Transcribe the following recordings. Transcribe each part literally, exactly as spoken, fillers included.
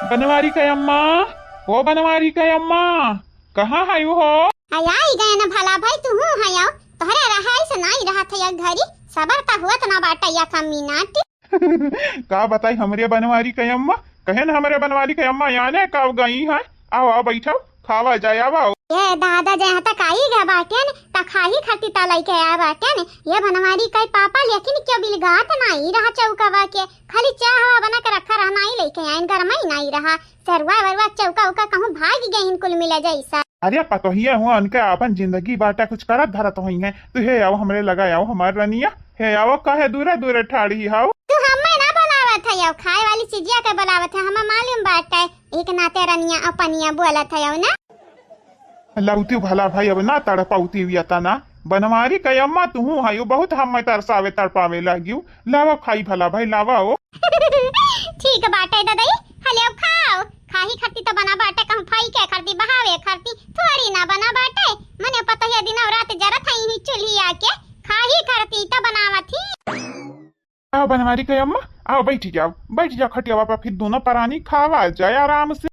बनवारी के अम्मा, ओ बनवारी के अम्मा, कहाँ है हो? आई गए न भला भाई, तू हूँ है आओ। तोहरे रहाई से नाई रहत है एक घरी, सबर त हुअत ना बाटे एक मिनट। का बताई हमरे बनवारी के अम्मा, कहे न हमरे बनवारी के अम्मा याने कब गई है। आओ, आओ, बैठो, खावा जाए, आओ, आओ। ए दादा, जे यहाँ तक आई गए बाटेन, त खाही खाती त लइके आए बाटेन। ये बनवारी के पापा लेकिन क्यों बिलगात नाई रहा चौकवा के, खाली चाह हवा बना के रखा रहा, नाई लइके आइन, गरमाई नाई रहा। सरवा वरवा चौका उका कहूँ भाग गइन कुल मिला जैसा। अरे पतोहिया हुआ, उनके आपन जिंदगी बाटे, कुछ करत धरत होइहैं। तू हे आओ, हमरे लगा आओ, हमार रनिया। हे आओ, काहे दूरे दूरे ठाड़ी हाउ? तू हमें ना बुलावत है, आओ खाए वाली चीजिया के बुलावत है, हमें मालूम बाटे। एक नाते रनिया अपनिया बोलत है, आओ ना। लौती भला भाई, अब ना तड़पौती हुई तना। बनवारी के अम्मा तू हूँ है, बहुत हमें तरसावे तड़पावे लागियो। लावा खाई भला भाई, लावा ओ। ठीक बाटे ददई, हले खाओ। खाही खरती त बना बाटे, कहूँ फाई के खरती, बहावे खरती थोड़ी ना बना बाटे। मने पतोहिया दिन रात जरत है इही चूल्हिया के, खाही खरती त बनावत ही। आओ बनवारी के अम्मा, आओ बैठ जाओ, बैठ जाओ खटियावा पर, फिर दोनों परानी खावा जाए आराम से।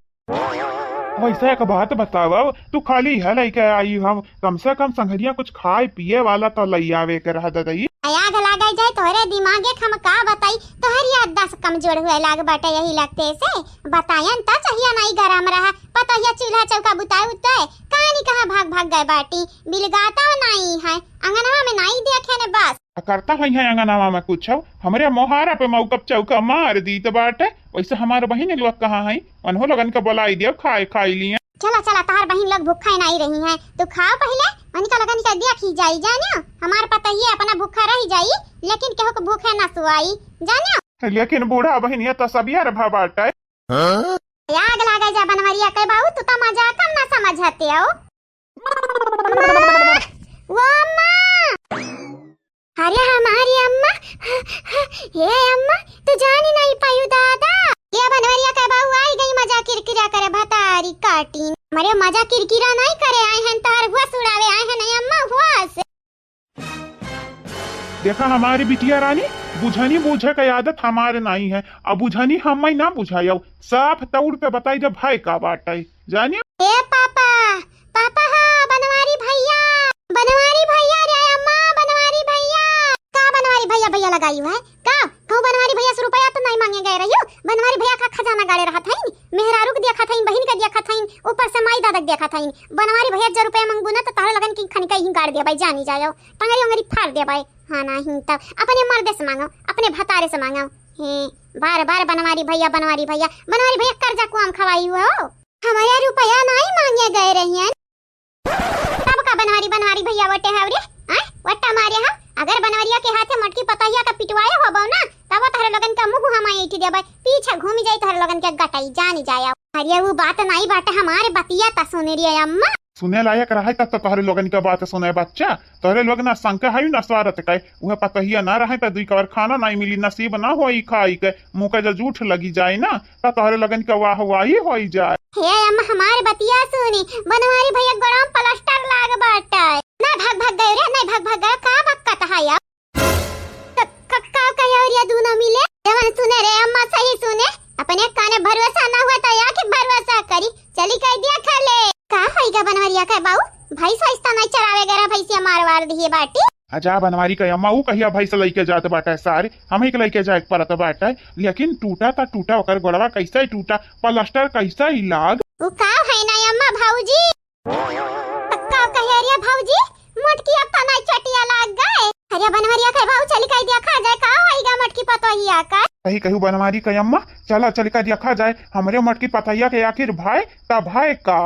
वैसे एक बात बतावा, तू खाली है लइके आई हम, कम से कम संघरिया कुछ खाए पिए वाला तो लइ आवे के रह ददई। आग लागे जाए तोहरे दिमागे के, हम का बताई, तोहरी याददाश्त कमजोर हुए लाग बाटे यही लगते से। बतायन त चहिया नाई गरम रहा, पतोहिया चूल्हा चौका बुताए उताए, कहानी कहाँ भाग भाग गए बाटी, बिलगाता नाई है, अंगनवा में नाई देखे ने बस। आ करता है, है अंगनवा में कुछ, हमरे मोहारा पे मौकब चौका मार दीत बाटे। वैसे हमार बहिन लोग कहाँ है, उन्हों लोगन के बुलाई दियो, खाए खाई लिए। चला चला, तोहर बहिन लोग भूखा ही नाई रही हैं, तू खाओ पहिले, उनका लोगन के देखी जाई, जानियो, हमार पतोहिया अपना भूखा रही जाई, लेकिन केहू के भूखे ना सुआई, जानियो। लेकिन बूढ़ा बहिन ये तो सबियर भा बाटे। आग लागे जा बनवरिया के बाऊ, तू तो मजाक हम ना समझते हो। अम्मा, वो अम्मा। अरे हमारी अम्मा, हे अम्मा, तू जानी नहीं पायू दादा। ये बनवरिया के बाऊ आई गई मजा किरकिरा करे भतारी काटी। मरे मजा किरकिरा नहीं करे, आए हैं तोहर हुआ सुड़ावे, आए हैं नहीं अम्मा हुआ से। देखा हमारी बिटिया रानी, बुझनी बूझे के आदत हमारे नाई है। अब बुझनी हम ना बुझायो, साफ तौर पे बताई जब भाई का बाटे, जानियो। ए पापा, पापा हा, बनवारी भैया, बनवारी भैया रे अम्मा, बनवारी भैया। का बनवारी भैया, भैया लगाई है? का? कहूँ बनवारी भैया से रुपया तो नहीं मांगे गए रहियो? बनवारी भैया का खजाना गाड़े रहत हईन, मेहरारू के देखत हईन, बहिन के देखत हईन, ऊपर से माई दादा के देखत हईन। बनवारी भैया जब रुपया मांगबू ना तो तोहरे लगन की खनिका ही गाड़ देबै, जानी जायो, टंगरी उंगरी फाड़ देबै। हाँ नहीं तब अपने मर्दे से मांगो, अपने भतारे से मांगो। हे, बार बार बनवारी भैया, बनवारी भैया, बनवारी भैया कर्जा को हम खवाई हुआ हो। हमारे रुपया नहीं मांगे गए रहियन। तब का बनवारी, बनवारी भैया वटे हव रे, आय? वट्टा मारे हम। अगर बनवरिया के हाथे मोटकी पतोहिया का पिटवाए होबो ना, तब तोहरे लोगन का मुंह हम ऐंठ देबै, पीछे घूमी जाई तोहरे लोगन के गटई, जानी जाए। अरे वो बात नाई बाटे, हमारे बतिया ता सुने रे अम्मा। सुने लायक रहे तब तो तोहरे लोगन के बात सुने बच्चा। तोहरे लोग ना संक है ना स्वार्थ के, उहे पतोहिया ना रहे तो दुई कवर खाना नाई मिली, नसीब ना होई खाई के, मुंह के जो जूठ लगी जाए ना, त तोहरे लगन के वाहवाही होई जाए। हे अम्मा, हमार बतिया सुनी, बनवारी भैया गोड़ाम प्लास्टर लाग बाटे। ना भाग भाग गए रे, ना भाग भाग गए, का बक्कत है या? क-, क-, का कहे और या दूनो मिले? जवन सुने रे अम्मा, सही सुने, अपने काने भरोसा ना हुआ तो या के भरोसा करी, चली कह दिया खा ले। का होई गा बनवरिया के बाऊ, भैंस वैस तो नहीं चरावे गए रहा, भैंसिया मार वार दिए बाटी। आ जा बनवारी के अम्मा, ऊ कहिया भैंस लइके जात बाटे सारे, हमही के लइके जाए के पड़त बाटे। लेकिन टूटा त टूटा, ओकर गोड़वा कैसे टूटा, प्लास्टर कैसे ही लाग। ऊ का है ना अम्मा भौजी? का कहे रे भौजी? मोटकी अब त नाई चटिया लाग गए। अरे बनवरिया के बाऊ चली कह दिया खा जाए, का होई गा मोटकी पतोहिया का? सही कहू बनवारी के अम्मा, चला चली कह दिया खा जाए, हमरे मोटकी पतोहिया के आखिर भाई त भाई का।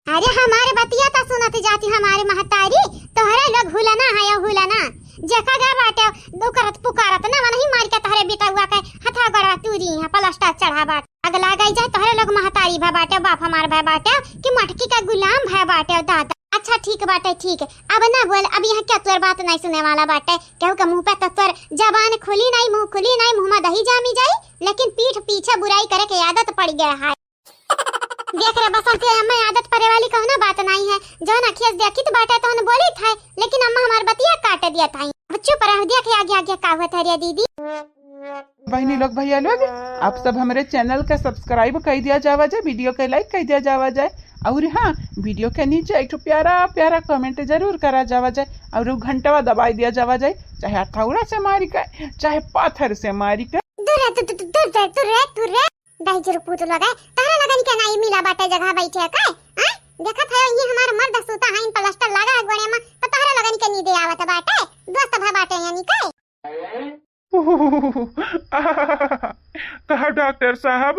अरे हमारे बतिया त सुनत जाती हमारे महतारी, तोहरे लोग हुलना है या हुलना। जेका गा बाटे, दुकरत पुकारत ना, वनही मार के तोहरे बेटउआ के हथा गोड़वा तूरी है, प्लास्टर चढ़ा बाटे। अगला गई जाए तोहरे लोग महतारी भा बाटे, बाप हमार भा बाटे, कि मटकी का गुलाम भा बाटे दादा। अच्छा ठीक बाटे, ठीक। अब ना बोल, अब यहाँ क्या तोर बात नहीं सुने वाला बाटे। केहू के मुंह पे तो तोर जबान खुली नहीं, मुंह खुली नहीं, मुंह में दही जामी जाई, लेकिन पीठ पीछे बुराई करे के आदत पड़ गया है। देख रे बसंती, अम्मा आदत परे वाली कौनो बात नाई है। जौन अखिया से देखित बाटे तौन बोलित है, लेकिन अम्मा हमार बतिया काट दिया था। अब चुप रह, देख आगे आगे का होत है रे दीदी। बहिनी लोग, भैया लोग, आप सब हमरे channel का subscribe कइ दिया जावा जाए, video के like कइ दिया जावा जाए, और हाँ, video के नीचे एक ठो प्यारा प्यारा comment जरूर करा जावा जाए, और उ घंटवा दबाई दिया जावा जाए, चाहे हथौड़ा से मारी के, चाहे पाथर से मारी के। दूर रह, दूर, दूर, दूर रह, दूर रह, दूर रह। दाई जरूर पूत लोग है, तहरा लगन के नाई मिला बाटे जगह बैठे का? आय? देखत है, ये हमार मर्द सूता है, इन प्लास्टर लगा है गोड़े में, तो तहरा लगन के नींदे आवत बाटे, दोस्त भा बाटे यानी के। कहा डॉक्टर साहब,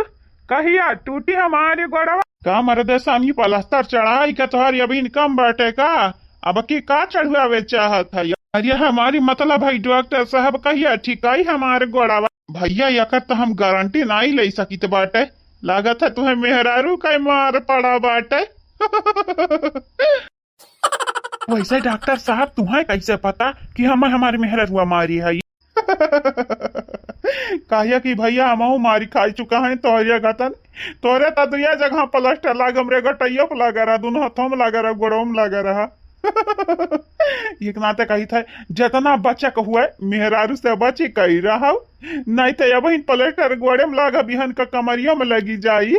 कहिया टूटी हमारी गोड़वा? का मर्दे सामी प्लास्टर चढ़ाई का तोहार अभी कम बाटे का? अब की का चढ़वावे चाहत है? अरे हमारी मतलब है डॉक्टर साहब, कहिया ठिकाई हमारे गोड़वा? भैया, एकर तो हम गारंटी नाई ले सकित बाटे, लागत है तुम्हें मेहरारू का मार पड़ा बाटे। वैसे डॉक्टर साहब, तुम्हें कैसे पता कि हम हमारे मेहररुआ मारी है? काहे कि भैया, हमहू मारी खाई चुका है तोहरिया घतन। तोरे त दुइया जगह प्लास्टर लाग, हमरे गटैयो पे लागा रहा, दोनों हाथों में लागा रहा, गोड़ों में लागा रहा। एक नाते कही था, जितना बचक हुए मेहरारू से बची कही रहा, नहीं तो अब इन प्लास्टर गोड़े में लागा, बिहान का कमरियों में लगी जाई।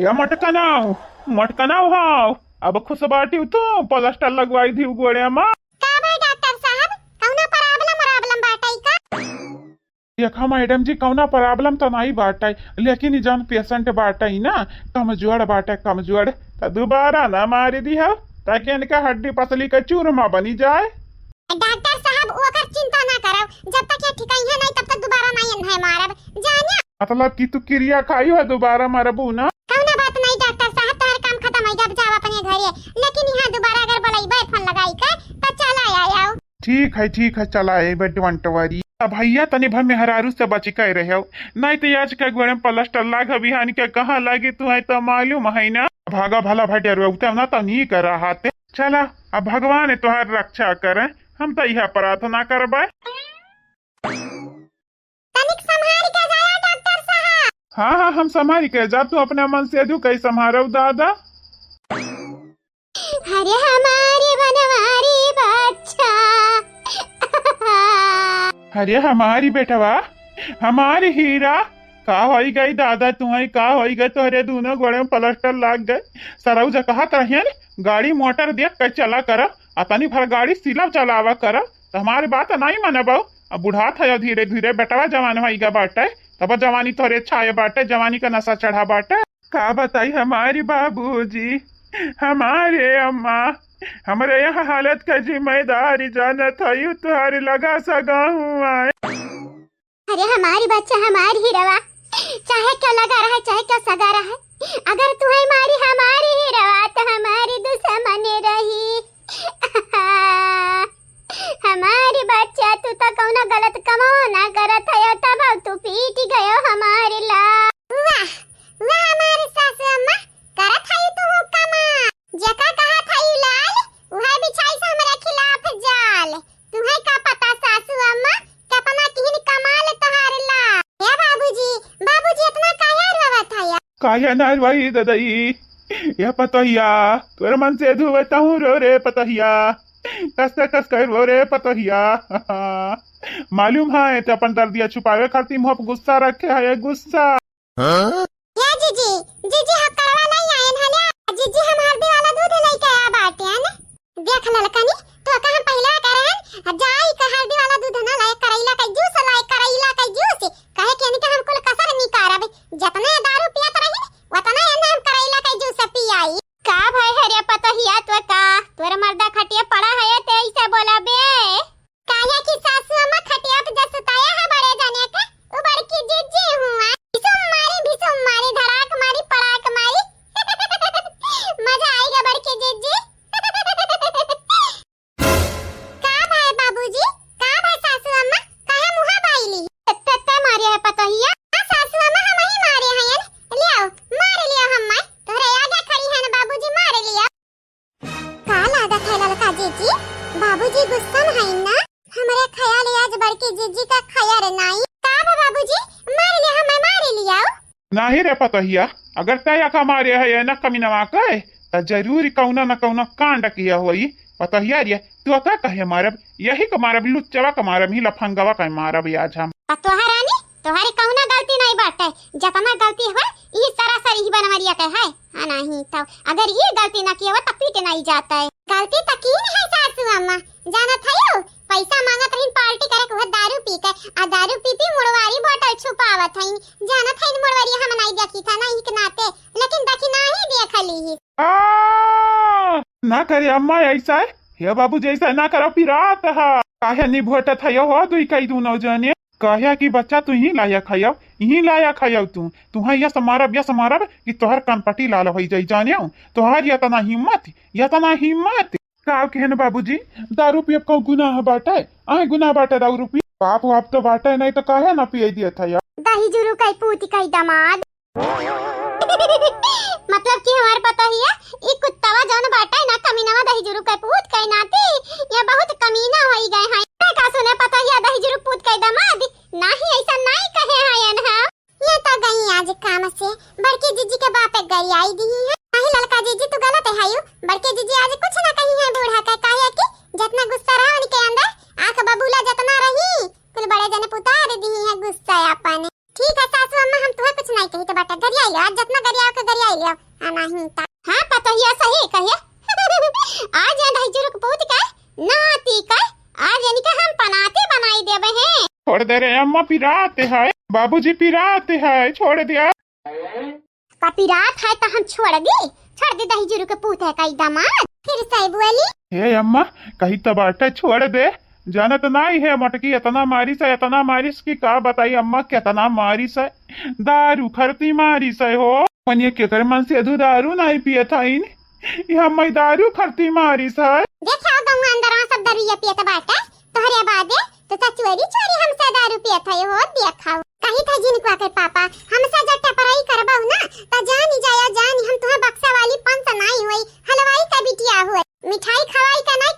या मटकनाओ, मटकनाओ हाओ, अब खुश बाटी तू, प्लास्टर लगवाई दी गोड़े में। का भाई डॉक्टर साहब, कौनो problem वराबलम बाटै का? देखा मैडम जी, कौनो problem तो नहीं बाटै, लेकिन ई जौन patient बाटै ना, कमजोर बाटै, कमजोर, तो दोबारा ना मारी दिहा, ताकि इनका हड्डी पसली का चूरमा बनी जाए। डॉक्टर साहब, ओकर चिंता ना करब, जब तक ये ठिकाई है नहीं, तब तक दोबारा नहीं इन्हें मारब, जानिया। मतलब कि तू किरिया खाई हो, दोबारा मरबू ना? कौनो बात नहीं डॉक्टर साहब, तोहर काम खत्म हो गया, अब जाओ अपने घरे। लेकिन यहाँ दोबारा अगर बुलाइबे फोन लगाई के, तो चला आयो। ठीक है, ठीक है, चला आइबे, don't worry। अब भैया तनी भर मेहरारू से बच के रहो, नहीं तो आज के गोड़े में प्लास्टर लाग, बिहान के कहाँ लागी, तू है तो मालूम है ना। भागा भला भाई, डरवाउते ना तो नहीं कर रहा थे। चला, अब भगवान तोहर रक्षा करे, हम तो यह प्रार्थना करबे। तनिक संभाल के जाया डॉक्टर साहब। हाँ, हाँ, हम संभाल के जा, तू अपने मनसेधू कई संभारव दादा। अरे हमारे बनवारी बच्चा। अरे हमारी बेटवा, हमारी हीरा, का होई गई दादा, तुम्हारी का होई गई, तोहरे दोनों गोड़े में प्लास्टर लाग गए। सरऊ जा कहत रहियन, गाड़ी मोटर देख के चला कर, अतनी भर गाड़ी सिलव चलावा कर, तो हमारी बात नहीं मनबो। अब बुढ़ात है धीरे धीरे, बेटवा जवान होई गा बाटे, तब जवानी तोहरे छाए बाटे, जवानी का नशा चढ़ा बाटे। का बताई हमारी बाबूजी, हमारे अम्मा, हमरे यहाँ हालत का जिम्मेदारी जानत है, यू तुम्हारी लगा सगा हुआ है। अरे हमारी बच्चा, हमारी हीरवा, चाहे क्यों लगा रहे, चाहे क्यों सगा रहे, अगर तुम्हें मारी हमारी हीरवा, तो हमारी दुश्मन रही। हमारी बच्चा, तू तो कौनो गलत कमो ना करत है, तब तू पीट गयो हमारी ला। वाह, वाह हमारी सासू अम्मा, करत है तू कमा। जेका कहा था यू लाल, उहे बिछाई से हमरे खिलाफ जाल। तुम्हें का पता सासू अम्मा, कितना किहिन कमाल तोहार ला। ए बाबूजी, बाबूजी इतना काहे रोवत है या? काहे ना रोई ददई? ए पतोहिया, तोर मनसेधू तहूँ रो रे पतोहिया। कस के कस के रो रे पतोहिया। मालूम है, ते अपन दर्दिया छुपावे खातिर मुँह पे गुस्सा रखे है, गुस्सा। हाँ? ए जीजी, जीजी हम कड़वा लाई आयन हले। जीजी हम हल्दी वाला दूध लेके आया बाटे हन। देख ललकनी, तो का हम पहले कहे हन, जाई का हल्दी वाला दूध ना लाए, करैला का जूस लाए, करैला का जूस। कहे कि इनके हम कुल कसर निकारब, जतने दारू पियत रही, वतने एने हम करैला का जूस पियाई। का भाई हरे पतोहिया, तो का तोर मर्दा खटिया पड़ा है, ते ऐसे बोला बे? काहे कि सासू अम्मा खटिया पे जब सुताया है बड़े जने के, उ बड़की जिज्जी हुआ। भिसुम मारी, भिसुम मारी, धड़ाक मारी, पड़ाक मारी। मजा आएगा बड़की जिज्जी। का भाई बाबूजी, का भाई सासू अम्मा, काहे मुहा बाइली? तत्ते मारे है पतोहिया। हाँ सासू अम्मा, हम ही मारे हैं, ले आओ, मार लिया हम माई, तोहरे आगे खड़ी है ना बाबूजी, मार लिया। का लागत है ललका जीजी, बाबूजी गुस्सा में है ना? हमरे ख्याल है आज बड़की जीजी का खैर नाई। का बा बाबूजी, मार ले हमें, मार लिया। नाही रे पतोहिया, अगर तय अका मारे है ना कमीनवा के, त जरूर कौनो न कौनो कांड किया होई। पतोहिया रे, तू का कहे मारब, यही का मारब, लुच्चवा का मारब, ही लफंगवा का मारब आज हम। पतोहा रानी, तोहरी कउनो गलती नाहीं बाटे, जतना गलती हुए, ई सरासर ई बनवरिया के है। हाँ, नाहीं तउ अगर ई गलती ना किए हुए, तउ पीटे नाहीं जाते। गलती तउ कीन है सासू अम्मा, जानत हयो, पैसा माँगत रहिन पार्टी करे के, उहे दारू पी के, आ दारू पी पी मुड़वारी बोतल छुपावत हइन। जानत हइन मुड़वरिया हम नाहीं देखी था ना, ई के नाते, लेकिन देखी नाहीं देखली ही। आ, ना करे अम्मा ऐसा है। हे बाबूजी, ऐसा ना करो, पिरात है। काहे निभोटत है हो दुई कई दूनो जने? काहे कि बच्चा तू ही लायक है, यही लायक है तू। तुहा यस मारब, यस मारब कि तोहर कनपटी लाल होई जाई, जाने? तोहर यतना हिम्मत, यतना हिम्मत। का कहेन बाबूजी, दारू पियब कउ गुनाह बाटे? आए गुनाह बाटे दारू पी? पाप वाप तो बाटे नहीं तो काहे ना पिए दिए था यार? दही जुरू कई पूत कई दामाद। मतलब कि हमार पतोहिया, ई कुत्तवा जौन बाटे ना, कमीनवा दही जुरू के पूत के नाती, ये बहुत कमीना होई गए हैं। ते का सुने पतोहिया दही जुरू पूत के दामाद, नाही ऐसा नाही कहे हैं हम। ये तो गई आज काम से, बड़की जीजी के बाप एक गरियाई दी है। नाही ललका जीजी तू गलत है यू, बड़की जीजी आज कुछ ना कही है बूढ़ा के, काहे कि जितना गुस्सा रहा उनके अंदर, आँख बबूला जितना रही, कुल बड़े जने पुतार दी है गुस्सा अपन। ठीक है सासू अम्मा, हम तुहे कुछ नहीं कही तो बाटा, गरियाई लो, आज जितना गरियाओ के गरियाई लो, आ नहीं ता। हाँ पतोहिया सही कहिए। आज ये दही जुरुक पूत के नाती के आज इनके हम पनाते बनाई देबे हैं। छोड़ दे रे अम्मा, पिराते है, बाबूजी पिराते है, छोड़ दिया। का पिरात है तो हम छोड़ दी, छोड़ दी दही जुरुक पूत है कई दामाद। फिर सही बोली। हे अम्मा, कही तो बाटे छोड़ दे, जानत नाई है मोटकी इतना मारिस है, इतना मारिस कि का बताई अम्मा, कितना मारिस है। दारू खरती मारिस है हो। मनिया केकर मन से अधू दारू नाई पियत हईन, ये अम्मा दारू खरती मारिस है। देखा गौवा अंदरवा सब दारू ये पियत बाटे, तोहरे बादे तो ता चोरी चोरी हमसे दारू पियत है हो, देखाओ। कही था जिनको आके पापा, हमसे जब टपराई करबाऊ ना, ता जानी जाया जानी हम तुहे बक्सा वाली पंच नाई होई, हलवाई का बिटिया होई। मिठाई खवाई का नाई